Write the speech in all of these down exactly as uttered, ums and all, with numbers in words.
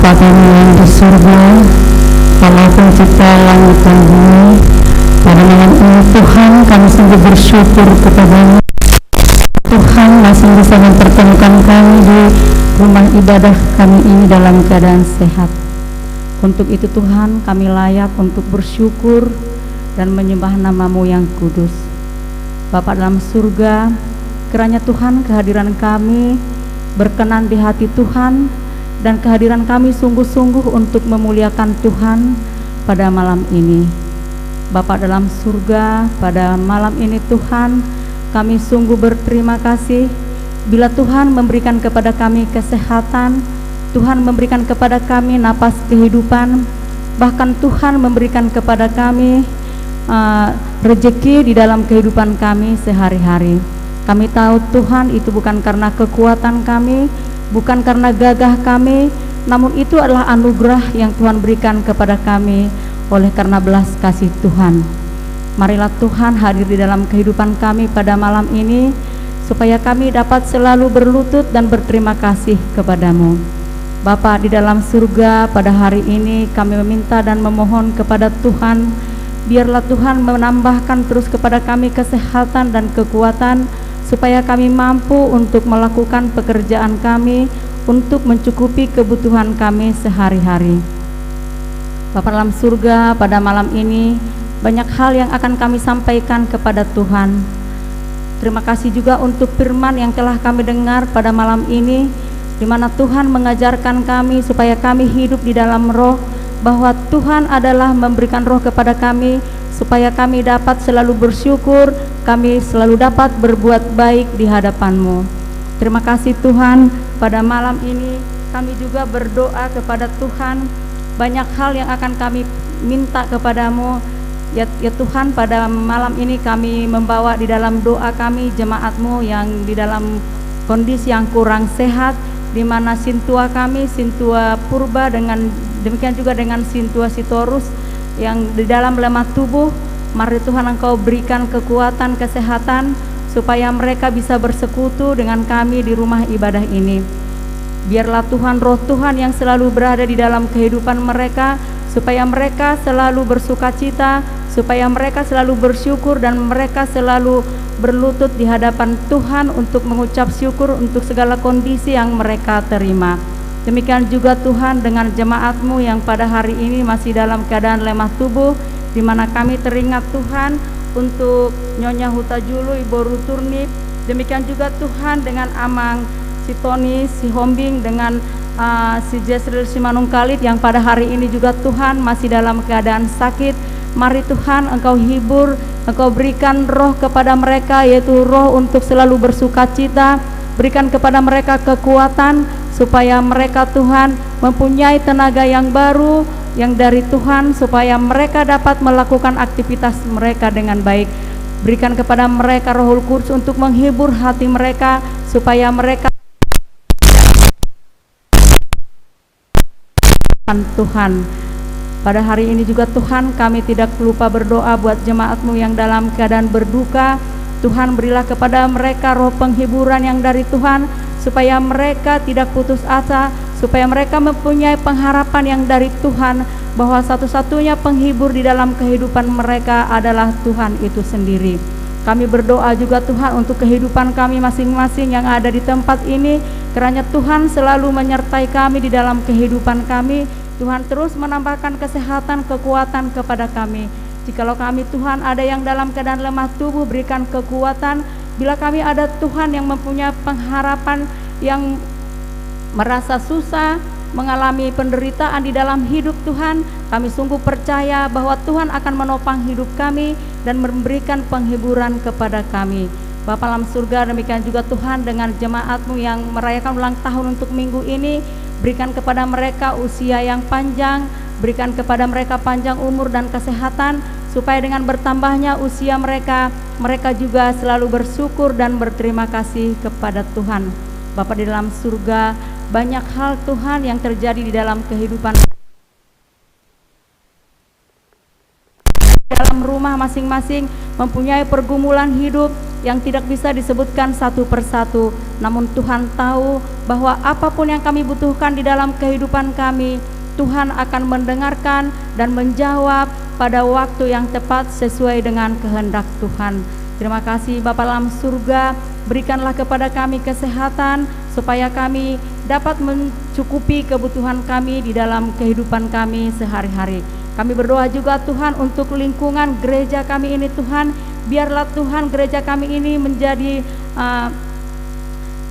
Bapa kami yang di surga, Allah pencipta langit dan bumi, pada malam ini Tuhan kami sungguh bersyukur kepada-Mu. Tuhan masih bisa mempertemukan kami di rumah ibadah kami ini dalam keadaan sehat. Untuk itu Tuhan kami layak untuk bersyukur dan menyembah nama-Mu yang kudus. Bapa dalam surga, kiranya Tuhan kehadiran kami berkenan di hati Tuhan, dan kehadiran kami sungguh-sungguh untuk memuliakan Tuhan pada malam ini. Bapa dalam surga, pada malam ini Tuhan, kami sungguh berterima kasih bila Tuhan memberikan kepada kami kesehatan, Tuhan memberikan kepada kami napas kehidupan, bahkan Tuhan memberikan kepada kami eh, rezeki di dalam kehidupan kami sehari-hari. Kami tahu Tuhan itu bukan karena kekuatan kami, bukan karena gagah kami, namun itu adalah anugerah yang Tuhan berikan kepada kami oleh karena belas kasih Tuhan. Marilah Tuhan hadir di dalam kehidupan kami pada malam ini, supaya kami dapat selalu berlutut dan berterima kasih kepada-Mu. Bapa di dalam surga, pada hari ini kami meminta dan memohon kepada Tuhan, biarlah Tuhan menambahkan terus kepada kami kesehatan dan kekuatan, supaya kami mampu untuk melakukan pekerjaan kami, untuk mencukupi kebutuhan kami sehari-hari. Bapa dalam surga, pada malam ini banyak hal yang akan kami sampaikan kepada Tuhan. Terima kasih juga untuk firman yang telah kami dengar pada malam ini, di mana Tuhan mengajarkan kami supaya kami hidup di dalam Roh, bahwa Tuhan adalah memberikan Roh kepada kami, supaya kami dapat selalu bersyukur, kami selalu dapat berbuat baik di hadapan-Mu. Terima kasih Tuhan, pada malam ini kami juga berdoa kepada Tuhan, banyak hal yang akan kami minta kepada-Mu. Ya, ya Tuhan, pada malam ini kami membawa di dalam doa kami jemaat-Mu yang di dalam kondisi yang kurang sehat, di mana sintua kami, sintua Purba, dengan demikian juga dengan sintua Sitorus yang di dalam lemah tubuh. Mari Tuhan Engkau berikan kekuatan, kesehatan, supaya mereka bisa bersekutu dengan kami di rumah ibadah ini. Biarlah Tuhan, Roh Tuhan yang selalu berada di dalam kehidupan mereka, supaya mereka selalu bersukacita, supaya mereka selalu bersyukur, dan mereka selalu berlutut di hadapan Tuhan untuk mengucap syukur untuk segala kondisi yang mereka terima. Demikian juga Tuhan dengan jemaat-Mu yang pada hari ini masih dalam keadaan lemah tubuh, di mana kami teringat Tuhan untuk Nyonya Hutajulu, Ibu Ruturnip, demikian juga Tuhan dengan Amang Sitoni Sihombing, dengan ah, si Jesril Simanungkalit yang pada hari ini juga Tuhan masih dalam keadaan sakit. Mari Tuhan Engkau hibur, Engkau berikan roh kepada mereka, yaitu roh untuk selalu bersukacita. Berikan kepada mereka kekuatan supaya mereka Tuhan mempunyai tenaga yang baru, yang dari Tuhan, supaya mereka dapat melakukan aktivitas mereka dengan baik. Berikan kepada mereka Roh Kudus untuk menghibur hati mereka, supaya mereka Tuhan. Pada hari ini juga Tuhan, kami tidak lupa berdoa buat jemaat-Mu yang dalam keadaan berduka. Tuhan, berilah kepada mereka roh penghiburan yang dari Tuhan, supaya mereka tidak putus asa, supaya mereka mempunyai pengharapan yang dari Tuhan, bahwa satu-satunya penghibur di dalam kehidupan mereka adalah Tuhan itu sendiri. Kami berdoa juga Tuhan untuk kehidupan kami masing-masing yang ada di tempat ini, kiranya Tuhan selalu menyertai kami di dalam kehidupan kami. Tuhan terus menambahkan kesehatan, kekuatan kepada kami. Jikalau kami Tuhan ada yang dalam keadaan lemah tubuh, berikan kekuatan. Bila kami ada Tuhan yang mempunyai pengharapan, yang merasa susah, mengalami penderitaan di dalam hidup Tuhan, kami sungguh percaya bahwa Tuhan akan menopang hidup kami dan memberikan penghiburan kepada kami. Bapa dalam surga, demikian juga Tuhan dengan jemaat-Mu yang merayakan ulang tahun untuk minggu ini, berikan kepada mereka usia yang panjang, berikan kepada mereka panjang umur dan kesehatan, supaya dengan bertambahnya usia mereka, mereka juga selalu bersyukur dan berterima kasih kepada Tuhan. Bapa di dalam surga, banyak hal Tuhan yang terjadi di dalam kehidupan, dalam rumah masing-masing mempunyai pergumulan hidup, yang tidak bisa disebutkan satu per satu. Namun Tuhan tahu bahwa apa pun yang kami butuhkan di dalam kehidupan kami, Tuhan akan mendengarkan dan menjawab pada waktu yang tepat sesuai dengan kehendak Tuhan. Terima kasih Bapa dalam surga, berikanlah kepada kami kesehatan supaya kami dapat mencukupi kebutuhan kami di dalam kehidupan kami sehari-hari. Kami berdoa juga Tuhan untuk lingkungan gereja kami ini Tuhan, biarlah Tuhan gereja kami ini menjadi, eh,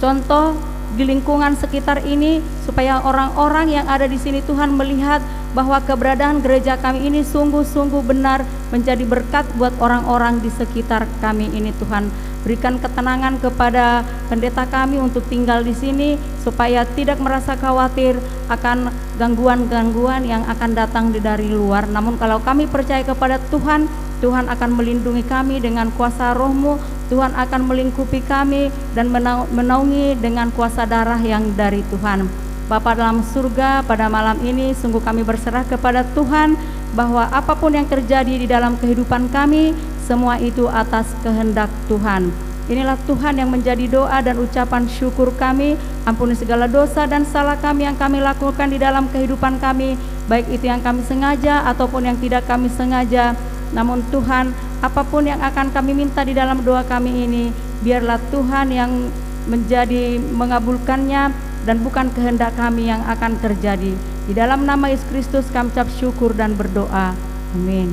contoh di lingkungan sekitar ini, supaya orang-orang yang ada di sini, Tuhan, melihat bahwa keberadaan gereja kami ini sungguh-sungguh benar menjadi berkat buat orang-orang di sekitar kami ini, Tuhan. Berikan ketenangan kepada pendeta kami untuk tinggal di sini, supaya tidak merasa khawatir akan gangguan-gangguan yang akan datang di, dari luar. Namun, kalau kami percaya kepada Tuhan, Tuhan akan melindungi kami dengan kuasa Roh-Mu, Tuhan akan melingkupi kami dan menau-, menaungi dengan kuasa darah yang dari Tuhan. Bapa dalam surga, pada malam ini sungguh kami berserah kepada Tuhan, bahwa apa pun yang terjadi di dalam kehidupan kami, semua itu atas kehendak Tuhan. Inilah Tuhan yang menjadi doa dan ucapan syukur kami. Ampuni segala dosa dan salah kami yang kami lakukan di dalam kehidupan kami, baik itu yang kami sengaja ataupun yang tidak kami sengaja. Namun Tuhan, apa pun yang akan kami minta di dalam doa kami ini, biarlah Tuhan yang menjadi mengabulkannya dan bukan kehendak kami yang akan terjadi. Di dalam nama Yesus Kristus kami ucap syukur dan berdoa. Amin.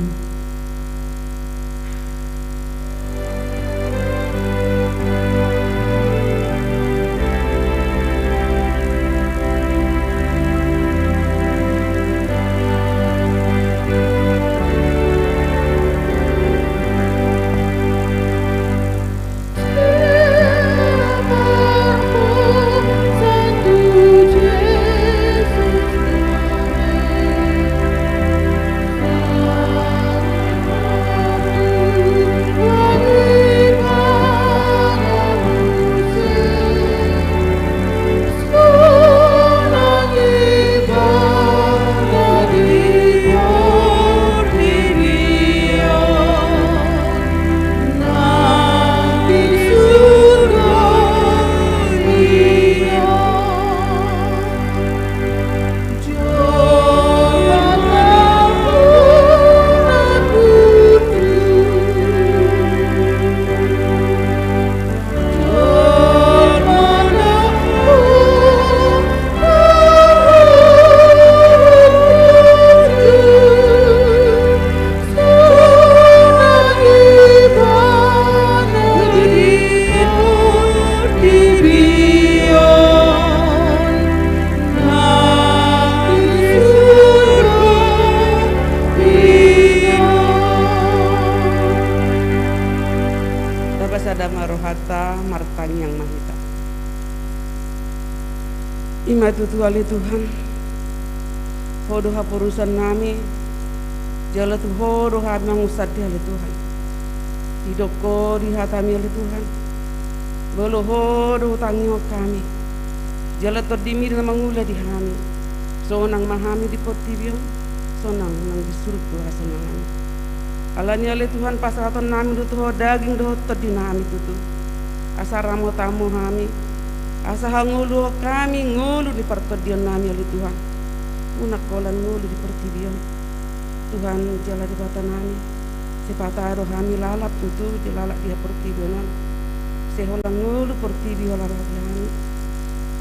Tapasada ma rohanta, martangiang ma hita. I ma tutu ale Tuhan, Ho do haporusannami, jala tu Ho do hami mangunsandi ale Tuhan. Didok Ho di hatami ale Tuhan, molo Ho do hutangihon hami, jala TondiMi do na mangula di hami. Sonang ma hami di portibi on, sonang nang di surgo hasonanganMi. Alani ale Tuhan, pasahatonnami do tu Ho daging dohot tondinami tutu, asa ramotanMu hami, asa hangoluhon hami ngolu di partondionnami ale Tuhan. Unang holan ngolu di portibi on Tuhan, jala Debatanami, sipata do hami lalap tutu di lalap di portibi on, sai holan ngolu portibi holan ro di hami.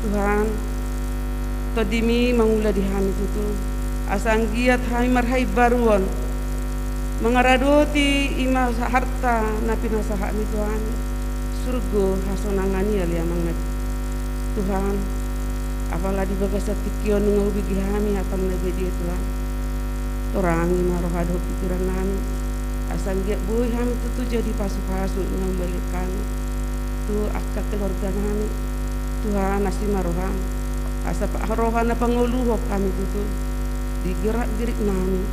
Tuhan, TondiMi mangula di hami tutu, asa anggiat hami marhaimbaruon mangaradoti i ma harta na pinasahatMi tu hami, surgo hasonangan i ale Amang na. Tuhan, apala di bagasan tingki on nunga hubege hami hataM na badia Tuhan. Torangi ma roha dohot pingkirannami, asa anggiat boi hami tutu jadi pasupasu na mambalik hami tu angka keluarganami. Tuhan, asi ma rohaM, asa pa-, roha na pangoluhon hami tutu di gerak-geriknami,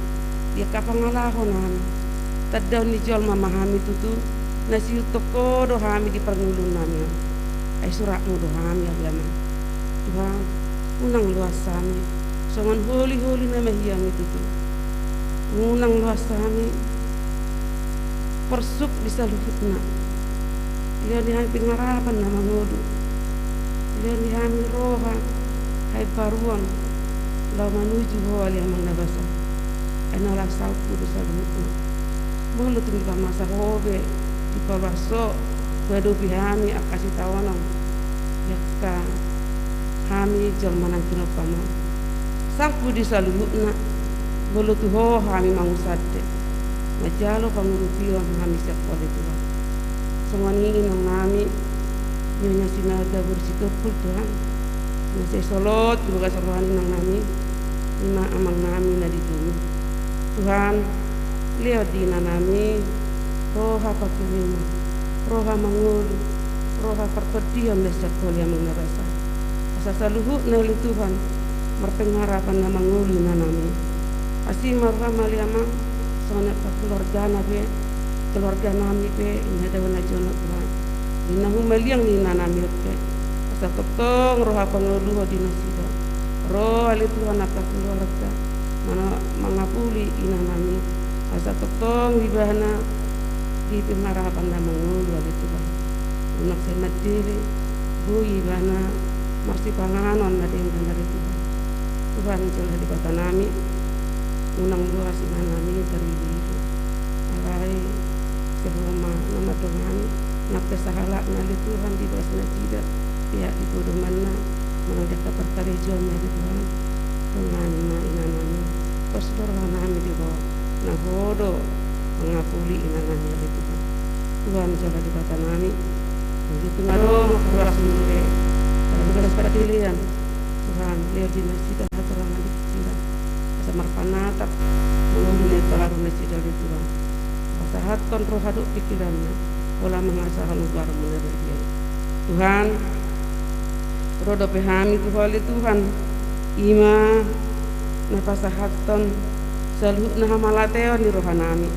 di angka pangalahonami. Tandaon ni jolma ma hami tutu, na siihuthon Ho do hami di parngoluonnami on. Ai suratMu do hami ale Amang. Tuhan, unang loas hami songon holi-holi na mahiang i tutu. Unang loas hami porsuk di saluhutna. Lehon di hami pengharapan na mangolu. Lehon di hami roha haimbaruon laho manuju Ho ale Amang na basa. Ai na laos salpu do saluhutna. Molo tung dipamasa Ho be, dipaloas Ho, huadopi hami angka sitaonon. Di angka hami jolma nang tinompaMon. Salpu di saluhutna, molo tu Ho hami mangusande. Manjalo pangurupion hami sian Ho ale Tuhan. Songon i inangnami, Nyonya Sinaga boru Sitompul Tuhan. Na sai solot di bagasan roha ni inangnami, ima amangnami na di domu. Tuhan, lehon di inangnami roha pangkirimon, roha mangolu, roha partondion na sian Ho ale Amang na basa. Asa saluhutna ale Tuhan, marpengharapan na mangolu inangnami. Asi ma rohaM ale Amang, songon i angka keluargana pe, keluarganami pe, i na dao na jonok Tuhan. Di na humaliang ni inangnami on pe. Asa tongtong roha pangoluhon di nasida. Ro ale Tuhan angka keluarga, mana mangapuli inangnami. Asa tongtong ibana di pengharapan na mangolu ale Tuhan. Unang sai mandele, boi ibana marsipanganon na denggan ale Tuhan. Tuhan jala Debatanami, unang loas inangnami tarilu-ilu. Alai sai Ho ma na mandongani, nang pe sahalakna ale Tuhan di bagas nasida, pihak di podomanna, manang di angka parkarejoanna ale Tuhan. Dongani ma inangnami, pos do rohanami di Ho, nang Ho do mangapuli inangnami ale Tuhan. Tuhan jala Debatanami, molo tung adong ruas ni roha, dalam bagas pandelean, Tuhan, lehon di nasida hatorangan ni pikiran. Asa marpanatap, molo di na ipalaru nasida ale Tuhan. Pasahathon roha dohot pikiranna, pola mangasahon goarMu na badia i. Tuhan, ro dope hami tu Ho ale Tuhan. Ima na pasahathon saluhutna hamalateon ni rohanami.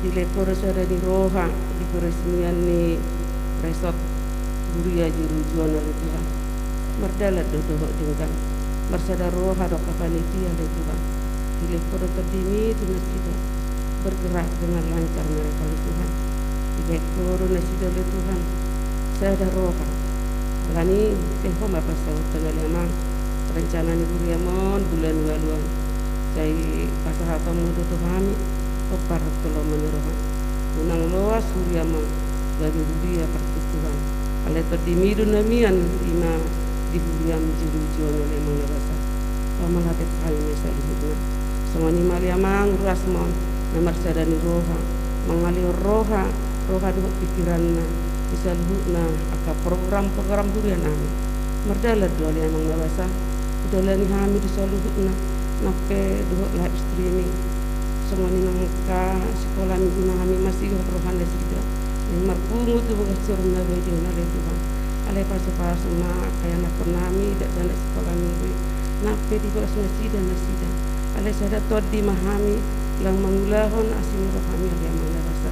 Dilehon Ho do sada ni roha di peresmian ni resort huria Juru Juang ale Tuhan. Mardalan do dohot denggan, marsada roha do angka panitia ale Tuhan. Dilehon Ho do TondiMi tu nasida, bergerak dengan lancar mereka ale Tuhan. Dilehon Ho do nasida ale Tuhan sada roha. Alani i sai Ho ma pasahathon ale Amang rencana ni huriaMon bulan ualu an. Sai pasahatonMu do tu hami, pomparan tu lomo ni rohaM. Unang loas huriaMon gabe huria partuktuhan. Alai TondiMi do na mian ima di huriaM Juru Juang ale Amang na basa. Pamalate hami ma saluhutna. Songon i ma ale Amang ruasMon na marsada ni roha, mangalehon roha, roha dohot pikiranna di saluhutna angka program-program hurianami. Mardalan do ale Amang na basa, hudalani hami do saluhutna, nang pe dohot live streaming. Songon i nang angka sikola minggunami, masihol rohanasida, naeng marpungu tu bagas joro na badia on ale Tuhan. Alai pasupasu ma angka ianakkonnami, dakdanak sikola minggu i, nang pe di bagas nasida nasida. Alai sada tondi ma hami, laho mangulahon asi ni rohaMi ale Amang na basa.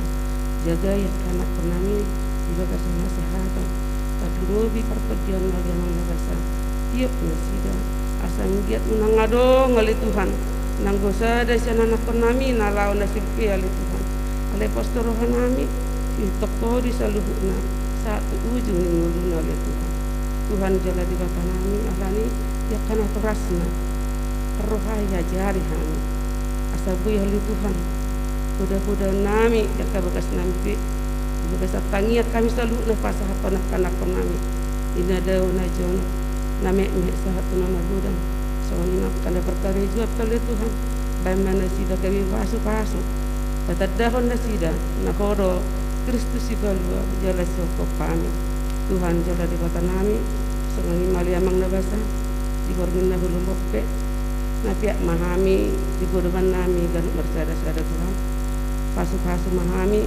Jagai angka anakkonnami di bagasan hasehatan, tarlumobi partondion ale Amang na basa. Tiop nasida, asa anggiat unang adong ale Tuhan, nanggo sada sian anakkonnami na laho na silpe ale Tuhan. Alai pos do rohanami, ditongkoli saluhutna, sahat tu ujung ni ngoluna ale Tuhan. Tuhan jala Debatanami, alani i angka natorasna, parrohai, ajari hami. Asa boi ale Tuhan, poda-podanami, di angka bagasnami pe, di bagasan tangiang hami saluhutna pasahathon angka anakkonnami. Di na dao na jonok, na metmet sahat tu na magodang. Songon i nang angka na parkarejoan pe ale Tuhan, bahen ma nasida gabe pasu-pasu. Patandahon nasida, na Ho do Kristus sipalua, jala sihophop hami. Tuhan jala Debatanami, songon i ma ale Amang na basa, di borngin na hurang on pe, na peak ma hami, di podomannami ganup marsada-sada Tuhan. Pasu-pasu ma hami,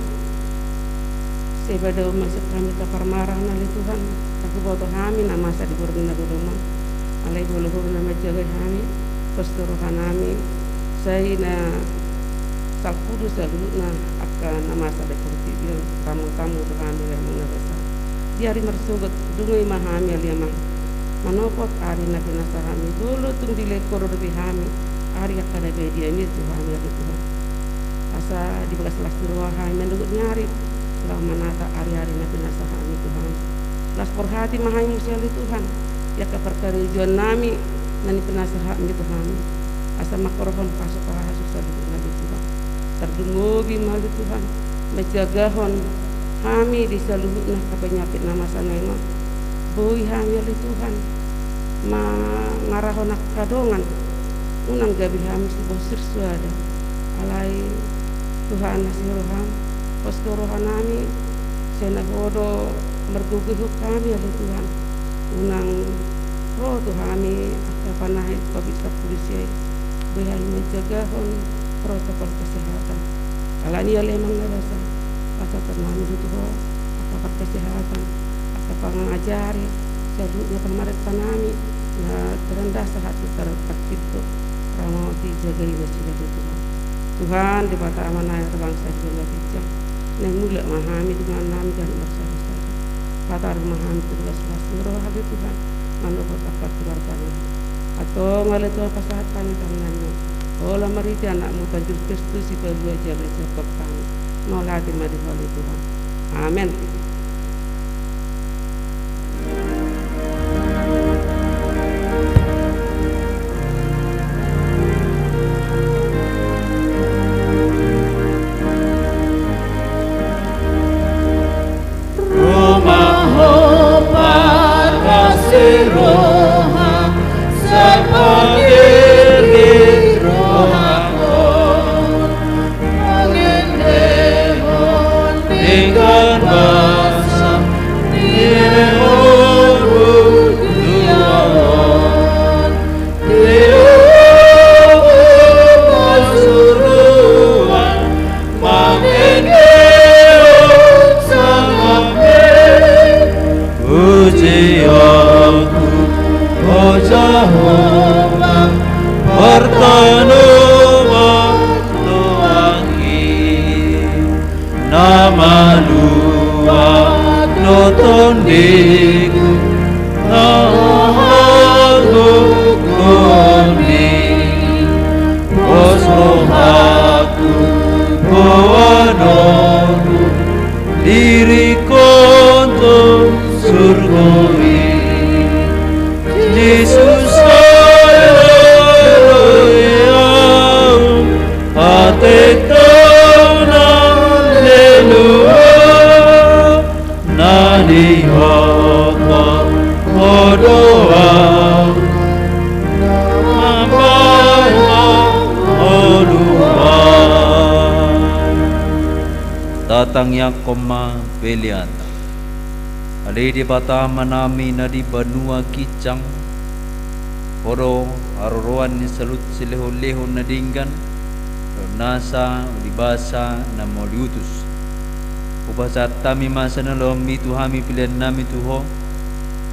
sai padaoon ma sian hami angka parmaraan ale Tuhan, asa huboto hami na masa di borngin na hurang on. Alai molo Ho na manjagai hami, pos do rohanami, sai na salpu do saluhutna angka na masa di portibi on, tamu-tamu do hami ale Amang na basa. Di ari marsogot, dungo i ma hami ale Amang, manopot ari na pinasa hami, molo tung dilehon Ho do dope hami ari angka na badiaMi tu hami ale Tuhan. Asa di bagas las ni roha hami mandohot ni ari, Laho manata ari-ari na pinasahatMi tu hami. Las borhati ma hami muse ale Tuhan, di angka parkarejoannami na nipinasahatMi tu hami, asa mangkorhon pasu-pasu saluhutna ale Tuhan. Tarlumobi ma ale Tuhan, manjagahon hami di saluhutna angka panyakit na masa naeng on. Boi hami ale Tuhan mangarahon angka dongan, unang gabe hami siboan sirsuada. Alai Tuhan na siroham, pos do rohanami, sai na Ho do margogoihon hami ale Tuhan. Unang ro tu hami angka panahi covid sampulu sia i. Boi hami manjagahon protokol kesehatan. Alani i ale Amang na basa, pasahaton hami do tu Ho angka parkesehatan, angka pangajari, saluhutna pamarentanami, na terendahsa hata tarpinto, ramoti, jagai nasida ale Tuhan. Tuhan Debata Ama na harbangsa di banua ginjang, naeng mulak ma hami dongannami ganup marsada-sada. Pataru ma hami tu las-las ni roha ale Tuhan, manopot angka keluarganami. Antong ale Tuhan pasahat hami tangiangmi, olo marhite AnakMu Tuhan Jesus Kristus, Sipalua jala Sihophop hami. Mauliate ma di Ho ale Tuhan. Amen. Ro ma Ho parhasiroha, sai pagirgir rohangku, mangendehon denggan basa, ni Ho di ahu on. Di lobang pasuruan, mangendehon sangap ni pujionku, Ho Jahowa, partanobang toangki. Na maluat do tondiku, na hagogoonmi. Pos rohangku, boanonku, diringkon tu surgo i. Jesus, haleluya, patentang na lelua, na nihophop Ho do ahu, na mambahen Ho luat. Tatangiangkon ma peleanta. Ale Debata Amanami na di banua ginjang, Ho do haroroan ni saluhut silehon-lehon na denggan, dohot nasa uli basa na mauliutus. Hupasahat hami ma sian ulaonmi tu hami peleannami tu Ho,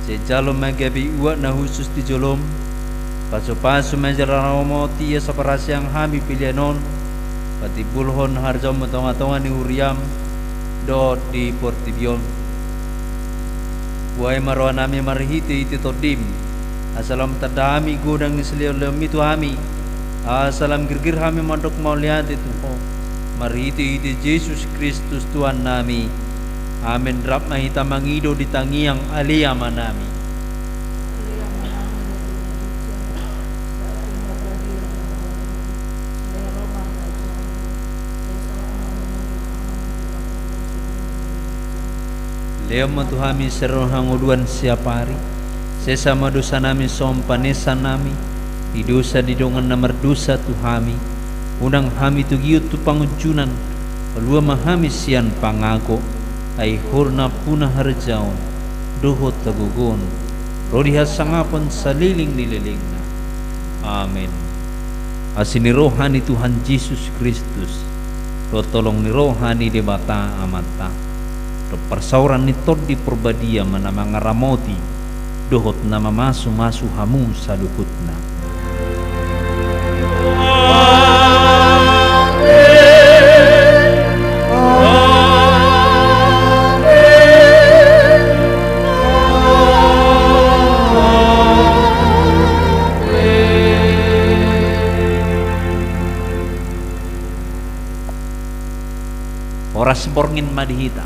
sai jalo ma gabe uap na hushus di jolom, pasu-pasu ma jala ramoti asa parhaseang hami pelean on, patimbulhon harajaonmu tonga-tonga ni huriam, dohot di portibi on. Buhai ma rohanami marhite-hite Tondim, asa lam tanda hami godang ni silehon-lehonmi tu hami, asa lam girgir hami mandok mauliate tu Ho, marhite-hite Jesus Kristus Tuhannami. Amen. Rap ma hita mangido di tangiang Ale Amanami. Lehon ma tu hami saripeon hangoluan siapari. Sesa ma dosanami songon panesanami di dosa ni dongan na mardosa tu hami. Unang hami togihon tu pangunjunan, palua ma hami sian pangago. Ai Ho do nampuna harajaon, dohot hagogoon, ro di hasangapon saleleng ni lelengna. Amen. Asi ni roha ni Tuhan Jesus Kristus, dohot holong ni roha ni Debata Amanta, dohot parsaoran ni Tondi Parbadia ma na mangaramoti dohot na mamasu-masu hamu saluhutna. Horas borngin ma di hita.